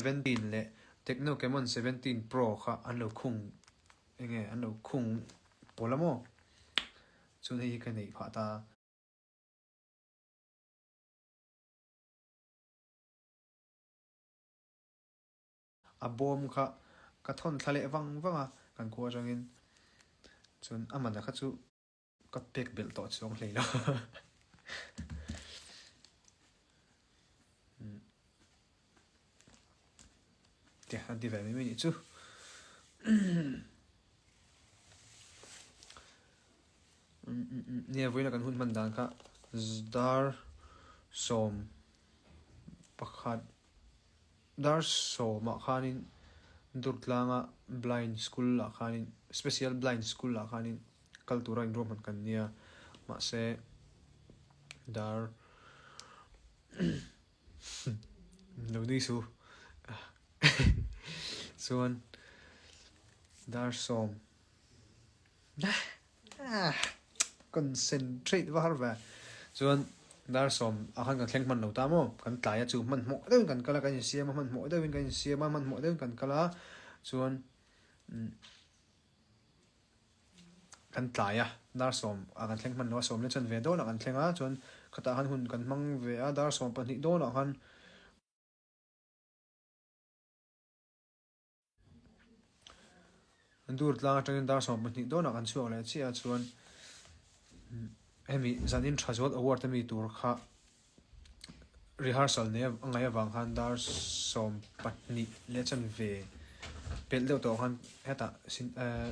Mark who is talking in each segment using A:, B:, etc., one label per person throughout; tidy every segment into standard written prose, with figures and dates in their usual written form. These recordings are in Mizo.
A: 17 leh Tecno Camon 17 Pro kha an lo khung enge an lo khung pawlh a maw? Chuan hei hi ka neih phah ta. A bawm kha ka thawn thla leh vang vang a kan khua atangin chuan a mana kha chu ka pek belh tawh chuang hlei lo. Te an ti ve mai mai nih chu. Nia vawiina kan hun hman dan kha dar 11 Dar sawmah khanin Durtlanga Blind School ah khanin Special Blind School ah khanin kal tura inruahman kan nia. Mahse dar lo nui su chuan dar sawm Concentrate va har ve. Chuan dar 10 ah khan kan thleng hman lo ta maw? Kan tlai a chu hmanhmawh deuhin kan kal a, kan insiam a, hmanhmawh deuhin kan insiam a, hmanhmawh deuhin kan kal a, chuan kan tlai a, dar 10 ah kan thleng hman lo a, 10 leh chuan ve dawnah kan thleng a, chuan khatah khan hun kan hmang ve a, dar 12 dawnah khan. Dur tlang atangin dar 12 dawnah kan chhuak leh chiah a chuan hemi zanin tha zual award ami tur kha rehearsal nei a ngaih avang khan dar 12 leh chanve pelh deuh tawh khan hetah ehh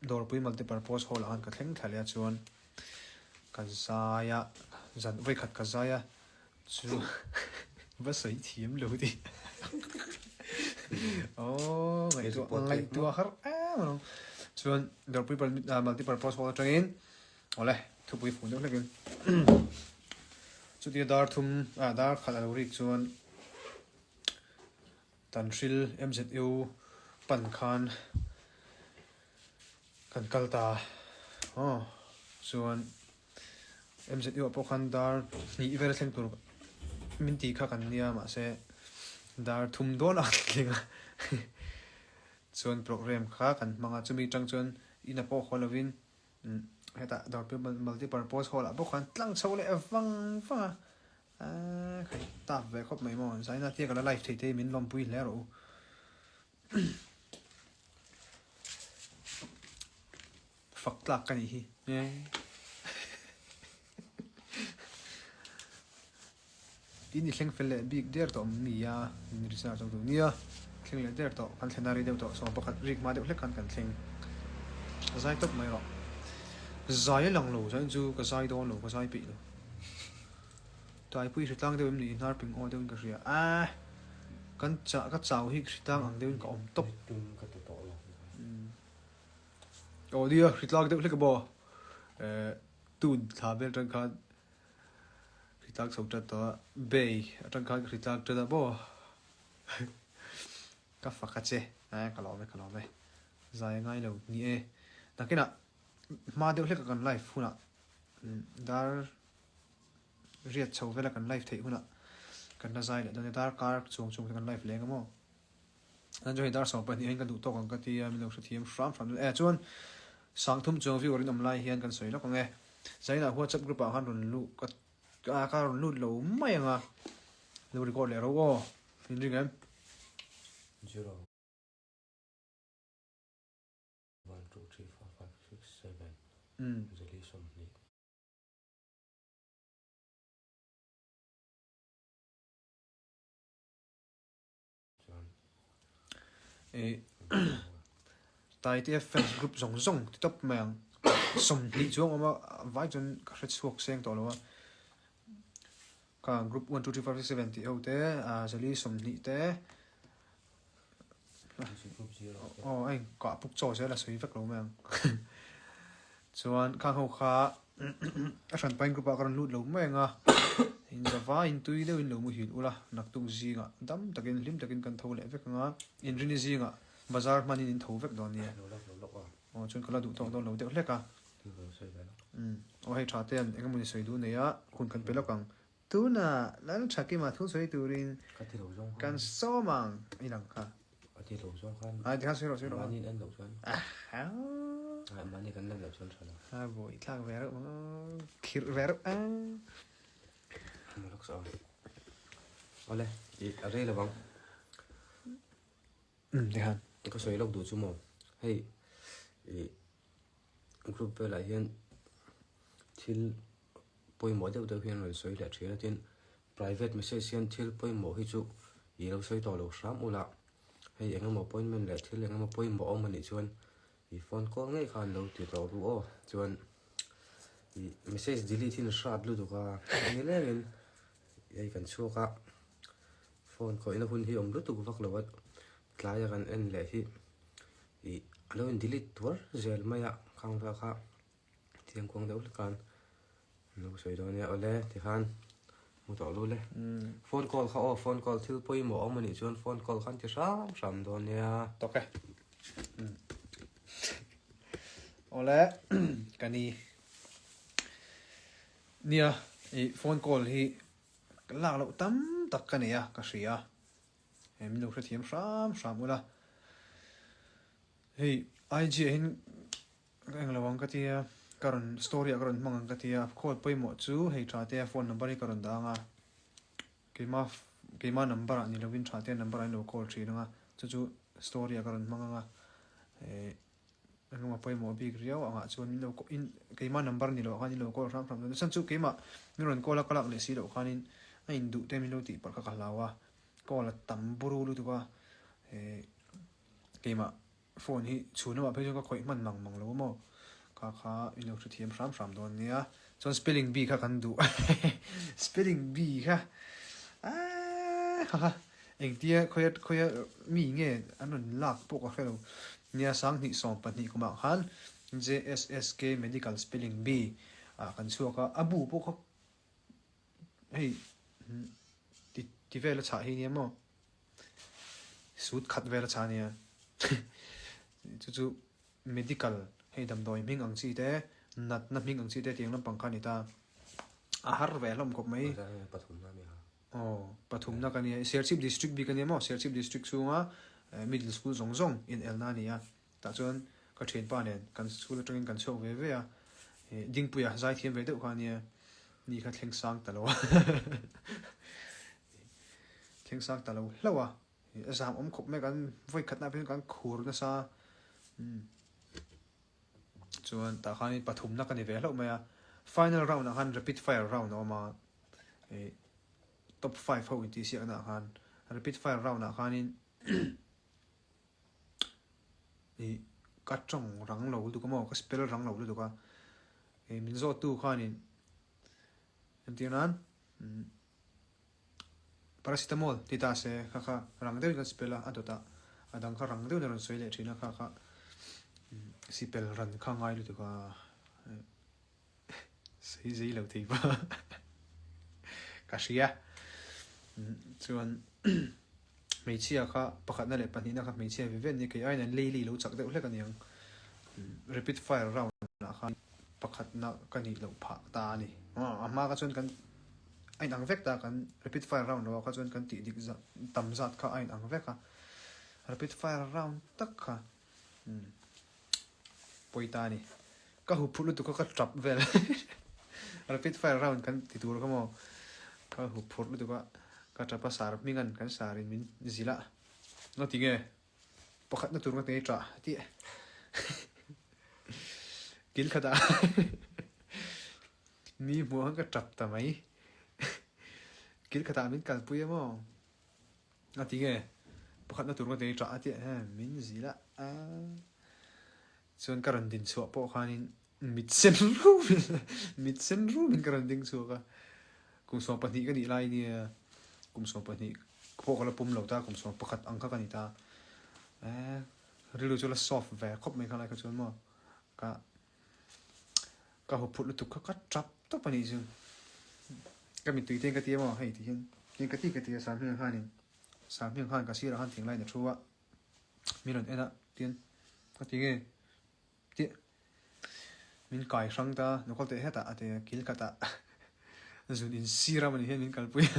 A: Dawrpui multipurpose hall ah khan ka thleng thla leh a chuan ka zai a zan vawikhat ka zai a chu va sawi thiam lo tih aww ngaihtuah ngaihtuah har em alawm chuan Dawrpui multipurpose hall atangin awle thupui fun deuh hlekin chutia dar thum ah dar khat a lo rik chuan Tanhril MZU pan khan kan kal ta aw chuan MZU ah pawh khan dar hnih vel thleng tur min tih kha kan nia mahse dar thum dawn a thleng a chuan program kha kan hmang a chumi tang chuan ina pawh haw lovin hetah dawrpui multipurpose hall ah bawk khan tlang chho leh vang vang a. Aaa khai tap ve khawp mai maw Zaina tia ka la live thei te hi min lawmpui hle rawh u. Fak tlak ka nih hi. In i thleng fel leh bik der tawh awm nia min research ho tu nia thleng leh der tawh kan thlen a ri deuh tawh 11 rik hma deuh hlek khan kan thleng zai tawp mai rawh. Zai a lang lo zain chu ka zai dawn lo ka zai peih lo. Taipui hritlang deuh em ni hnar ping aw deuhin ka hria a kan chah ka chau hi hritlang ang deuhin ka awm tawp.
B: Tum ka ti tawh lo.
A: Aw nia hritlang deuh hlek a maw eh tun thla vel atang khan hritlang chho tan tawh a bay atang khan ka hritlang tan a maw ka fak a che eh ka lawm e ka lawm e zai a ngai lo ni e nakinah hma deuh hlek a kan live hunah dar Riat chho vela kan live theih hunah kan la zai leh dawn nia, darkar chuang chuang te kan live leng a maw? Chuan chu hei dar 12 hian ka duh tawk ang ka ti a, min lo hrethiam hram hram dawn e. Chuan 30 chuang viewer in awm lai hian kan sawi lawk ang e. Zainah WhatsApp group ah khan rawn luh ka ka rawn lut lo mai ang a, lo record leh ro aw, min ring em?
B: Zero. One, two, three, four, five, six, seven. Zali 20.
A: Taitea fans group zawng zawng ti tawp mai ang. 20 chuang awm a, vai chuan ka hre chhuak seng tawh lo a. Ka group 1, 2, 3, 4, 5, 6, 7 tih ho te, zali 20 te. Aw a inkah puk chaw zel a sawi vek lo mai ang. Chuan khang ho kha a hran pain group ah ka rawn lut lo mai ang a, inzava intui deuhin lo muhil ula naktuk zingah dam takin hlim takin kan tho leh vek ang a, inrini zingah bazar hmanin in tho vek dawn nia. Aw chuan ka la duh tawk dawn lo deuh hlek a. Aw hei tha te an eng emawni sawi duh nei a, hun kan pe lawk ang. Tuna Lalthakima thu sawi turin
B: Ka ti lo zawng khan.
A: Kan sawm ang i lang kha.
B: Ka ti lo zawng khan.
A: Ai tikhan sawi rawh sawi rawh.
B: Mahni en loh chuan. Ai mahni kan en loh chuan tha lo.
A: A buai thlak ve reuh ang. Khirh ve reuh ang.
B: Malak sa. Awle, i a rei lovang.
A: Um tikhan.
B: Ka sawi lawk duh chu maw. Hei i group velah hian thil pawimawh deuh deuh hian rawn sawi leh thin a tin private message hian thil pawimawh hi chu i lo sawi tawh lo hram ula hei eng emaw appointment leh thil eng emaw pawimawh awm anih chuan i phone call ngei khan lo ti tawh ru aw chuan i message delete hi hrat lutuk a ni lengin hei kan chhuak a phone khawihna hun hi awm lutuk vak lo a tlaia kan en leh hi ih a lo in delete tuar zel mai a khang vel kha. Thiang kuang deuh hlek khan an lo sawi dawn nia awle tikhan hmu tawh lu le. Phone call kha aw phone call thil pawimawh awm anih chuan phone call khan ti hram hram dawn nia.
A: Tawk e. Awle ka ni. Nia i phone call hi ka lak loh tam tak ka nei a ka hria. Hei min lo hrethiam hram hram ula. Hei IG ah hian Ka eng lo ang ka tia, ka rawn story ah ka rawn hmang ang ka tia, call pawimawh chu hei tha te a phone number hi ka rawn dah ang a, keima keima number ah ni lovin tha te a number ah in lo call thin ang a, chu chu story ah ka rawn hmang ang a, eh engemaw pawimawh bik riau angah chuan min lo in keima number ni loh khan in lo call hram hram dawn a, chhan chu keimah min rawn call a ka lak leh si loh khanin a induh te min lo tih palh kha ka hlau a, call a tam buru lutuk a, eh keimah. Phone hi chhun lamah phei chuan ka khawih hman mang mang lo maw? Kha kha i lo hrethiam hram hram dawn nia. Chuan spelling bee kha kan duh spelling bee kha aaa kha kha engtia khawia khawia mi nge an rawn lak pawh ka hre lo. Nia 2012 kumah khan JSSK Medical Spelling Bee ah kan chhuak a, a bu pawh kha hei ti ti vel a chhah hi nia maw? Suit khat vel a chha nia. Chu chu medical hei damdawi hming ang chi te, natna hming ang chi te tiang lampang kha a ni ta. A har ve hlawm khawp mai. Aw, pathumna ka nia. Serchhip district bik a nia maw? Serchhip district chhunga middle school zawng zawng inelna a ni a. Tah chuan ka thianpa nen kan school atangin kan chhuak ve ve a, Dingpuia zaithiam ve deuh kha ania, ni kha thleng sang ta lo a, thleng sang ta lo hlauh a, a zam awm khawp mai kan vawi khatna phei chuan kan khur nasa umm chuan tah khanin pathumna ka ni ve hlauh mai a, final round ah khan rapid fire round a awm a, ih top five ho intihsiakna ah khan rapid fire round ah khanin. Ih ka tawng rang lo lutuk a maw ka spell rang lo lutuk a ih min zawt tu khanin entir nan umm paracetamol ti ta se kha kha rang deuhin kan spell a a dawt ah a dang kha rang deuhin a rawn sawi leh thin a kha kha umm sipel ran kha ngai lutuk a Sei zei lo thei va ka hria. Chuan hmeichhia kha pakhatna leh pahnihna kha hmeichhia ve ve an nia kei aiin an lei lei lo chak deuh hlek a niang. Rapid fire round ah khan pakhatna ka nih loh phah ta a ni. A hma kha chuan kan a inang vek ta kan rapid fire round lo ah kha chuan kan tih dik zat tam zat kha a inang vek a. Rapid fire round tak kha Pawi ta a ni. Ka hu phurh lutuk a ka tap vel. Rapid fire round kan ti tur kha maw. Ka hu phurh lutuk a ka tap a sar hming an kan sar in min zilh a. Nga ti nge pakhat na tur nga ti nge tah a ti. Kil khat ah mi hmuh ang ka tap ta mai. Kil khat ah min kalpui a maw. A ti nge? Pakhatna tur ka tei ṭah a tia he min zil a chuan ka rawn din chhuah pawh khanin mit sen rum mit sen rumin ka rawn ding chhuak a kum 12 ka nih lai nia kum 12 pawh ka la pum lo ta kum 11 ang kha ka ni ta eh rilru chu la soft ve khawp mai kha lai kha chuan maw ka Ka huphurh lutuk kha ka tap tawp a nih chu. Ka mittui te in ka ti emaw hei ti hian tin ka ti ka ti a Sahmiang khanin Sahmiang khan ka sirah khan thinglai in a thu a min rawn en a tin ka ti nge tih min kai hrang ta nukal teh hetah a ti a kil khatah. Zun in sir a mawni hian min kalpui a,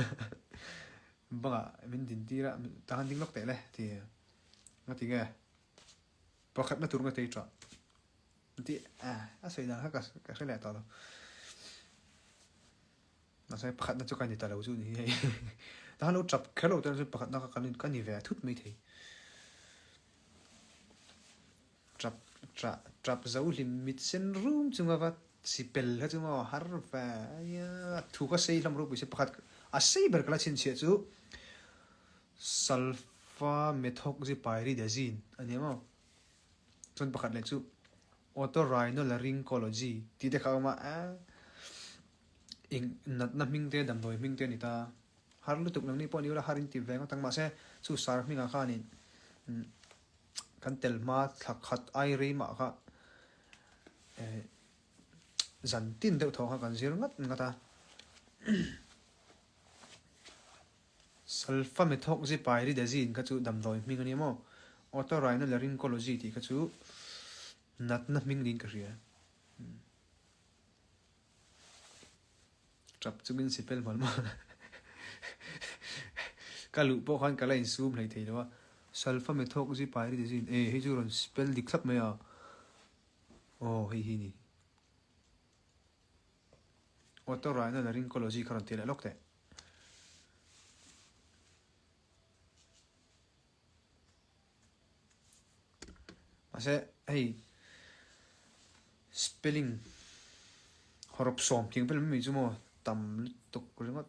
A: bangah min din tir a, tah khan ding lawk teh le ti a, nga ti nge pakhatna tur nga tei tah ti a, a sawi dan kha ka hre leh tawh lo. Mahse pakhatna chu ka ni ta lo chu ni hi hei. Tah khan lo tap kher lo tan chuan pakhatna kha ka ni ve thut mai thei. Tap tah tap zo hlim mit sen rum chunga va si pel kha chu maw har ve ania thu ka sei hlawm ropui se pakhat a sei ber ka la chhinchhiah chu sulfamethoxypyridazine ania maw chuan pakhat leh chu otorhinolaryngology tih te kha a awm a eh eng natna hming te damdawi hming te a ni ta har lutuk nangni pawh ni ula har in ti ve ngawt ang mahse chu sar hmingah khanin Kan tel hma thla khat ai rei mah kha eh zan tin deuh thaw kha kan zir ngat ngat a. Sulfamethoxypyridazine kha chu damdawi hming a nia maw? Otorhinolaryngology tih kha chu natna hming niin ka hria. Tap chungin sipel hmal maw? Ka luh pawh khan ka la insum hlei thei lo a. Sulfamethoxypyridazine e hei chu rawn spell dik thlap mai a. Aw hei hi ni. Otorhinolaryngology kha rawn ti leh lawk teh. Mahse hei spelling hawrawp sawm tih ang vel mai chu maw tam lutuk ringawt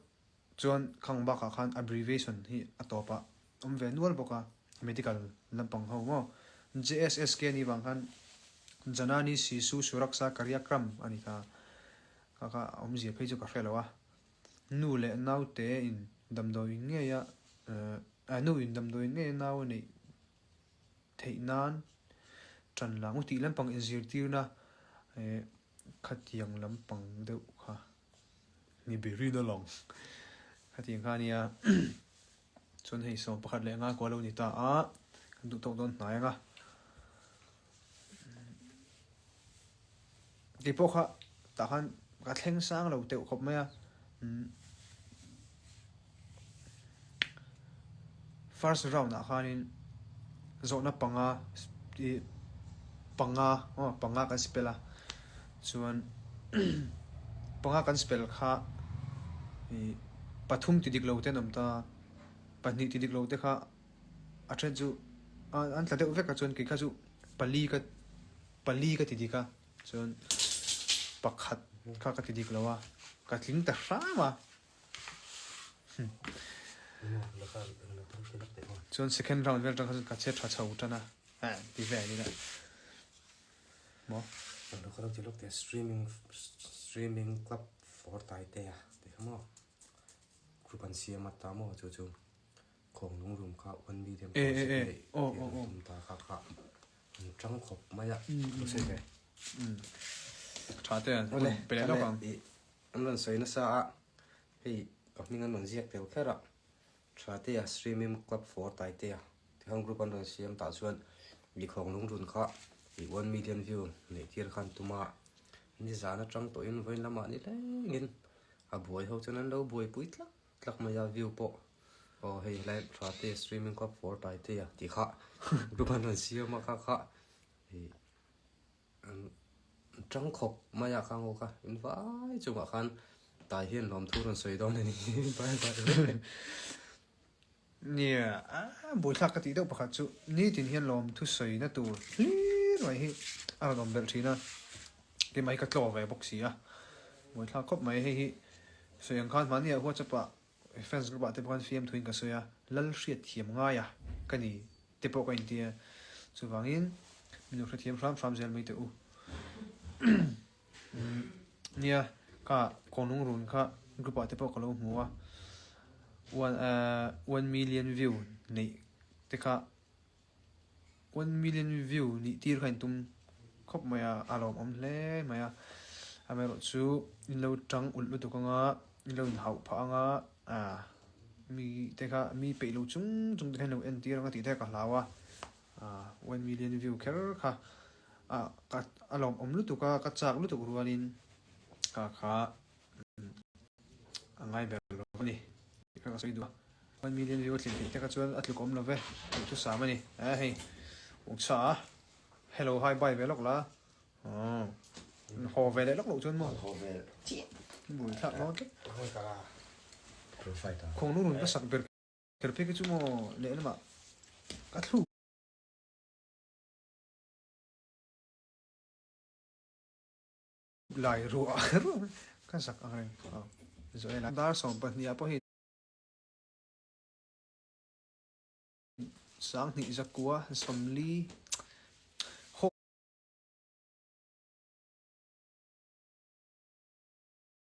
A: chuan khang bakah khan abbreviation hi a tawp ah awm ve nual bawk a medical lampang ho maw JSSK anih vang khan Janani Sishu Suraksha Karyakram a ni ta kha kha a awmzia phei chu ka hre lo a. Nu leh naute in damdawi ngeia eh nu in damdawi ngeia nau a neih theih nan tan la ngu tih lampang inzirtirna eh khatiang lampang deuh kha ni berin a lang khatiang kha a nia chuan hei 11 leh nga kual lo ni ta a kan duh tawk dawn hnai ang a. Kei pawh kha tah khan ka thleng sang lo teuh khawp mai a umm first round ah khanin zawhna panga ih panga aw panga kan spell a chuan panga kan spell kha ih pathum ti dik lo te an awm ta pahnih ti dik lo te kha. A then chu an tla deuh vek a chuan kei kha chu pali ka pali ka ti dik a chuan pakhat kha ka ti dik lo a ka tling ta hram a chuan second round vel atang kha chuan ka che tha chho tan a eh ti ve ani la maw.
B: Streaming streaming club for Taitea tih kha maw group an siam a ta maw chu chu. Khawng lung rum kha one million project neih tih an tum ta kha kha an tang khawp mai a ka sawi ve.
A: Tha te an hun pe leh lawk ang.
B: An rawn sawi nasa a hei ka hming an rawn ziak tel kher a tha te a streaming club for Taitea tikhan group an rawn siam tah chuan mi khawng lung run kha i one million view neih tir khan tum a nizan atang tawhin vawiin lamah ni lengin a buai ho chuan an lo buaipui tlak tlak mai a view pawh aw hei helai tha te streaming club for Taitea tih kha group an rawn siam a kha kha ih an tang khawp mai a khang ho kha in vai chungah khan tai hian lawmthu rawn sawi dawn a ni bye bye.
A: Nia a buaithlak ka tih deuh pakhat chu nitin hian lawmthu sawina tur hlir mai hi a rawn awm belh thin a keimah hi ka tlaw ve bawk si a buaithlak khawp mai hei hi sawi ang khan mahni ah WhatsApp ah fans group ah te pawh khan fiamthu in ka sawi a lal hriat thiam ngai a ka ni te pawh ka inti a chuvangin min lo hrethiam hram hram zel mai teh u nia ka kawnlung run kha group ah te pawh ka lo hmu a one eh one million view neih te kha One million view nih tir kha in tum khawp mai a, a lawmawm hle mai a. Amaherawh chu in lo tang ulh lutuk anga, in lo inhauh phah anga, ah mi te kha mi peih lo chung chung te kha in lo en tir anga tih te kha ka hlau a. Ah one million view kher kha ah ka a lawmawm lutuk a, ka chak lutuk rualin ka kha. A ngai ber lo a ni tih kha ka sawi duh a. 1 million view a tlin theih te kha chuan a tluk awm lo ve tih thu sam a ni. Eh hei Ungchha a hello hi bye ve lawk la aw haw ve leh lawk loh chuan maw
C: Haw ve chiah.
A: Bul thlak dawn tlat.
B: Hawi ka la.
C: Profile a.
A: Khawng lungrun ka sak ber kher phei kha chu maw lehlamah ka thluk. Lai ruah ruah ka zak ang reng a Joel-a dar 12 ah pawh hi 2000 zakua 40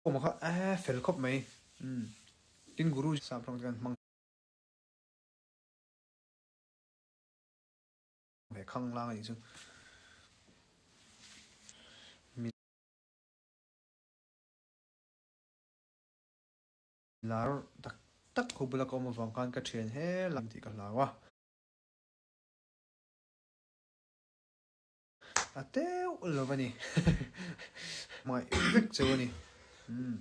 A: hawm kha eh fel khawp mai umm tin guru sap rawng te kan hmang ve khang lang a nih chu. Lar tak tak ho bula ka awm avang khan ka thian he lam tih ka hlau a. A teuh lo a ni. Hmangaih vek cheu a ni. Umm.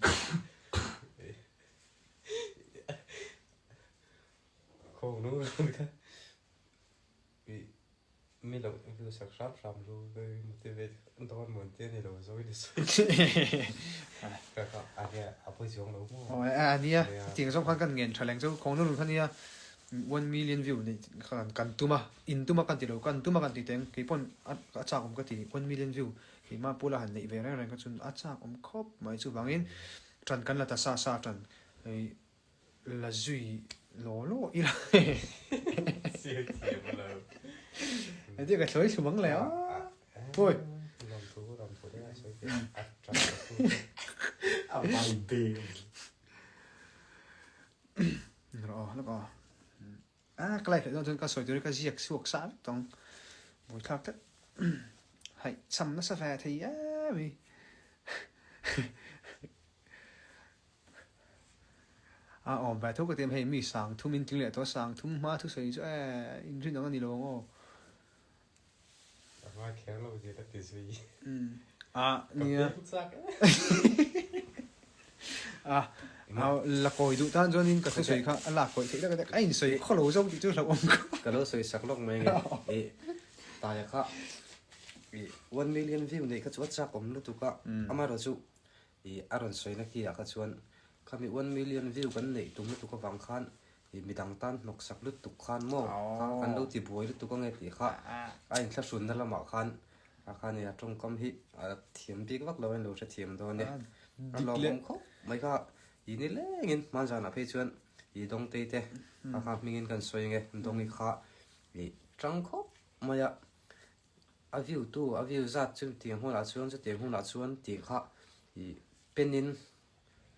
B: Mi lo view sak hram hram lu motivate dawn mawn te ni lo zo in sawi ka ka a nia a pawi chuang lo maw.
A: Aw a nia tiang zawng khan kan ngen tha leng chu khawng nulun kha nia 1 million view nei khan kan tum a in tum a kan ti lo kan tum a kan ti teng kei pawn a chak awm ka ti 1 million view keimah pula han neih ve reng reng kha chuan a chak awm khawp mai chuvangin tan kan la ta sa sa tan hei La zui law law ila.
B: Siam thiam a lo.
A: Engtin ka thlawi thlum ang le a. Pawi.
B: Lawmthu lawmthu te a sawi teh a tap a thu te.
C: A vai be.
A: Rawh aw lawk aw. A ka live leh dawn chuan ka sawi tur hi ka ziak chhuak sa vek tawng. Buaithlak tlat. Haih cham nasa ve thei em hi. A awm ve tho ka ti em hei mi sang thum in tling leh tawh a sang thum hma thusawi chu eh inrin ang a ni lo ang aw.
B: A ngai kher lo zir a ti zui.
A: A nia.
B: Ka beng chak e.
A: A la kawi duh tan chuanin ka thusawi kha a lak kawi theih tak a nia a insawi khaw lo zo tih chu hlauhawm khawp.
B: Ka lo sawi sak lawk mai nge i taia kha i 1 million view neih kha chu a chak awm lutuk a amaherawhchu chu Ih a rawn sawi na khi ah kha chuan khami 1 million view kan neih tum lutuk avang khan ih midang tan hnawk sak lutuk khan maw kha kan lo ti buai lutuk ange tih kha a inthlahrunna lamah khan a khan ih a tawngkam hi a thiam bik vak lo a inlo hrethiam dawn e. A lawmawm khawp mai kha ih ni lengin hmanzanah phei chuan ih Dawngtei te a kha hmingin kan sawi ange Dawngi kha ih tang khawp mai a. A view tu a view zat chu tiang hunah chuan chutiang hunah chuan tih kha ih pen in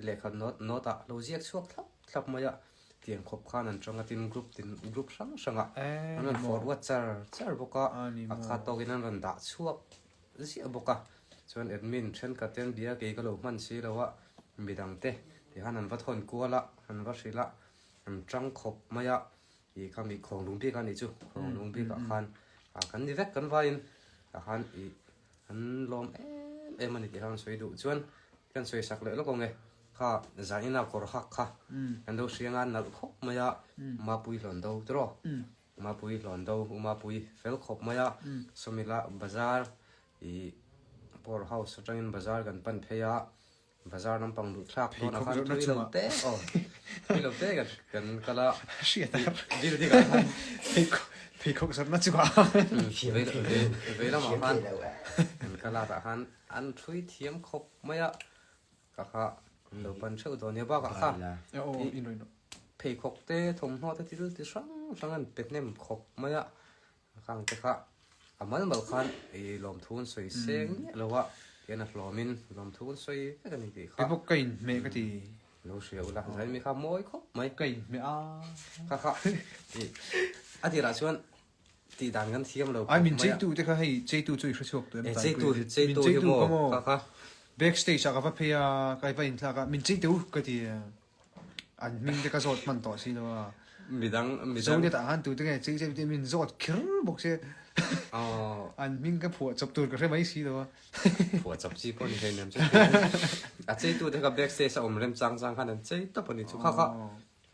B: lehkha note note ah lo ziak chhuak thlap thlap mai a tiang khawp khan an tang a tin group tin group hrang hrang ah an rawn forward char char bawk a a khat tawk in an rawn dah chhuak ziah bawk a chuan admin thenkhat te an bia kei ka lo hman si lo a midang te tikhan an va thawn kual a an va hrilh a an tang khawp mai a. Ih kha mi khawng lung bik a nih chu, khawng lung bik ah khan ah kan ni vek kan vaiin tah khan ih an lawm em em a ni tih kha an sawi duh chuan kan sawi sak leh lawk ang e kha zanin a kawr hak kha kan lo hria nga nalh khawp mai a Mapui hlawn do tiraw Mapui hlawn do u Mapui fel khawp mai a sawmila bazar ih power house atangin bazar kan pan phei a. Bazar lampang luh thlak dawn ah khan thui lo te aw thui lo te kan kal a building ah khan
A: pheikhawk zawrhna chu a
B: vei lamah khan kan kal a tah khan an thui thiam khawp mai a ka kha an lo pan theuh dawn nia bakah kha pheikhawk te thawmhnaw te thil ti hrang hrang an pe hnem khawp mai a. A kang te kha a mal mal khan i lawmthu an sawi seng miah lo a, tihian a hlawmin lawmthu an sawi vek a ni tih kha.
A: Kei pawh ka inhmeh ka ti.
B: Lo hria ula, zain mi kha mawi khawp mai.
A: Ka inhmeh a.
B: Kha kha i a tirah chuan tih dan kan thiam lo khawp mai a.
A: Ai min cheitu te kha hei cheitu chu i hre chhuak tawh em
B: Taipui? Min cheitu hi maw kha kha.
A: Back stage ah ka va phei a, ka va inthlak a, min chei teh u ka ti a, an hming te ka zawt hman tawh si lo a.
B: Midang midang.
A: Zonet ah khan tute nge chei chei te min zawt kher bawk se. An hming ka phuah chawp tur ka hre mai si lo a.
B: Phuah chawp chi pawh ni hlei nem chu. A cheitu te kha backstage a awm rem chang chang khan an chei tawp a ni chu. Kha kha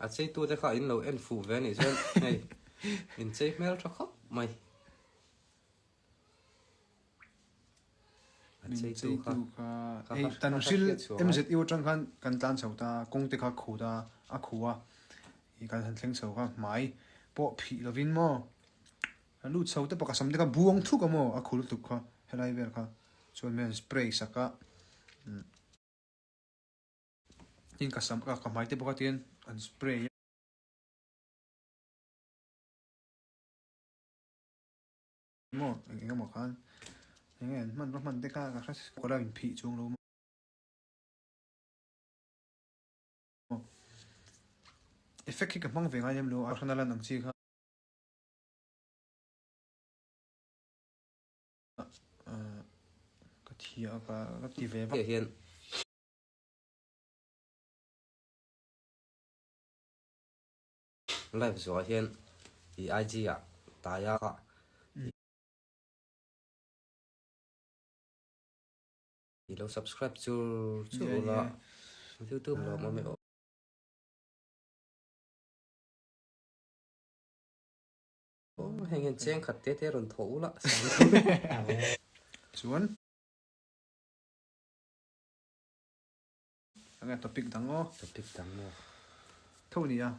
B: a cheitu te kha in lo en fuh ve a nih chuan hei in chei hmel tha khawp mai. A cheitu kha
A: hei Tanhril MZU atang khan kan tlan chho ta kawng te kha khu ta a khu a i kan han thleng chho kha hmai pawh phih lovin maw a lut chho te pawh ka sam te kha buang thuk a maw a khu lutuk kha helai vel kha chuan min han spray sak a tin ka sam ka hmai te pawh kha tian an spray a. Maw eng eng emaw khan eng nge an hmanraw hman te kha ka hre kawr a inphih chung lo maw effect hi ka hmang ve ngai em lo a hran a lan ang chi kha ka thia ka ka ti ve vak
B: hian Live zawhah hian i IG ah taia kha i lo subscribe chur chur ula YouTube lawm awm e aw. Heng hian cheng khat te te rawn thawh ula
A: Chuan Enge topic dang aw.
B: Topic dang maw.
A: Tho nia.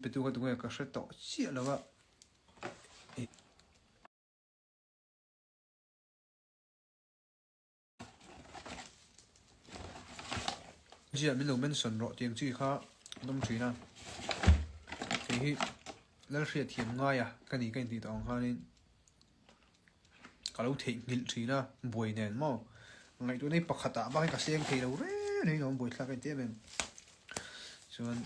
A: Petu kha tunge ka hre tawh chiah lo a. Ziah min lo mention rawh tiang chi kha an awm thin a. Kei hi Lalhriatthiam ngaia ka ni ka intih tawh ang khanin Ka lo theihnghilh thin a, buai nen maw? Ngaihtuahna hi pakhat ah bak in ka seng thei lo reng reng lo, buai thlak a inti em em. Chuan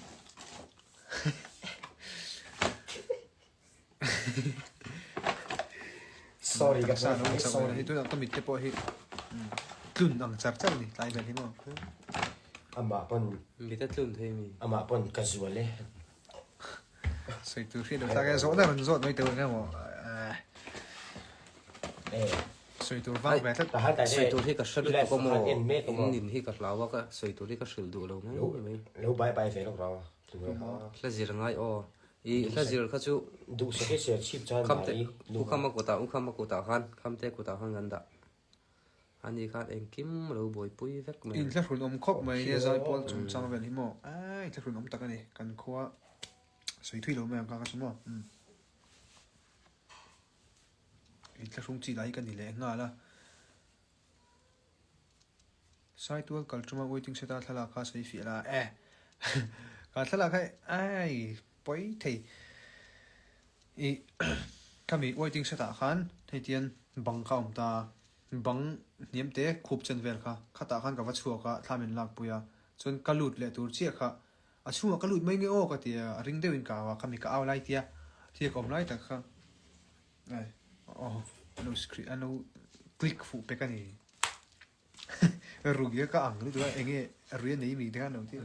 C: Sorry ka
A: taksa lo chauh hei tunah ka mit te pawh hi tlun ang char char a ni tlai vel hi maw.
C: Amah pawn
B: Mit a tlun thei mi?
C: Amah pawn ka zual e.
A: Sawi tur hriat lo tak e, zawhna rawn zawt mai teuh eng emaw sawi tur vang ve tlat.
B: Sawi tur hi ka hre lutuk a maw, in nin hi ka hlau a, ka sawi tur hi ka hrilh duh lo mai mai.
C: Lo bai bai ve lawk rau.
B: Hla zir ngai aw, i hla zir kha chu
C: Duhsak i ser chhip chuan
B: Khamte, U Khama kutah, U Khama kutah khan, Khamte kutah khan kan dah. Ani khan engkim a lo buaipui vek mai.
A: Inthlahrun awm khawp mai nia Zaipawl chungchang vel hi maw aii inthlahrun awm tak a ni kan khua sawi thui lo mai ang kha ka chu maw umm inthlahrung chi lah hi ka ni leh nghal a Saitual kal tuma waiting shed a thlalak kha sawi fiah la eh ka thlalak kha aii pawi thei Ih khami waiting shed ah khan hei tian bang kha a awm ta a, bang hniam te khup chen vel kha khatah khan ka va chhuak a thla min lak pui a, chuan ka lut leh tur chiah kha a chhungah ka lut mai nge aw ka ti a, a ring deuhin ka au a khami ka au lai tia thil ka awm lai tak kha ai aw an lo screen an lo click fuh pek a ni rui a ka ang lutuk a enge rui a nei mi te khan lo ti.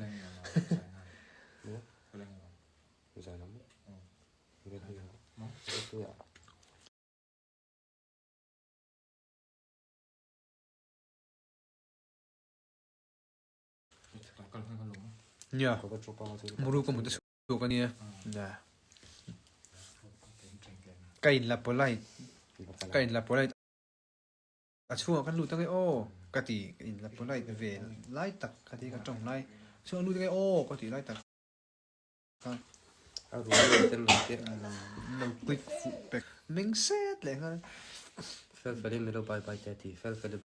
A: Nia, muru ka hmu te chhuak a nia. Ka in la polite, ka in la polite a chhungah kan lut ange aw ka ti, ka in la polite ve lai tak ka ti ka tawng lai, chhungah lut ange aw ka tih lai tak.
B: A rual lo ten lo te.
A: Lo click fuh pek meng set leh nghal.
B: Fel fel in milo bye bye te a ti fel fel i.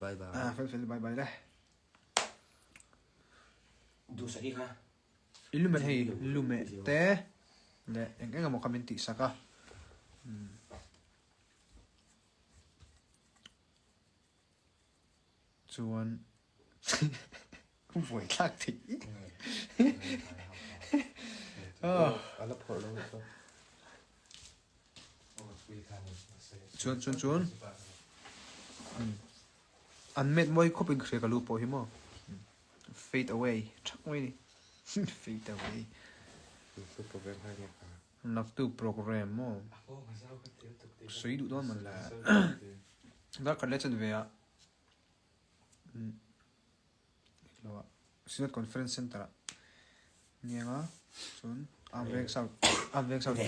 B: Bye bye.
A: Ah, fel fel bye bye le.
C: Duhsaki kha.
A: I lume hei lume te le eng eng emaw kha min tih sak a. Chuan buaithlak thei.
B: Ala phawrh lo chu.
A: Chuan chuan chuan an met mawi khawp in ka hria ka lu pawh hi maw fade away thak mai ni fade away. Naktuk program maw sawi duh dawn man le dar khat leh chan ve ah Synod Conference Centre ah niang a chuan Armed Veng South Armed Veng South.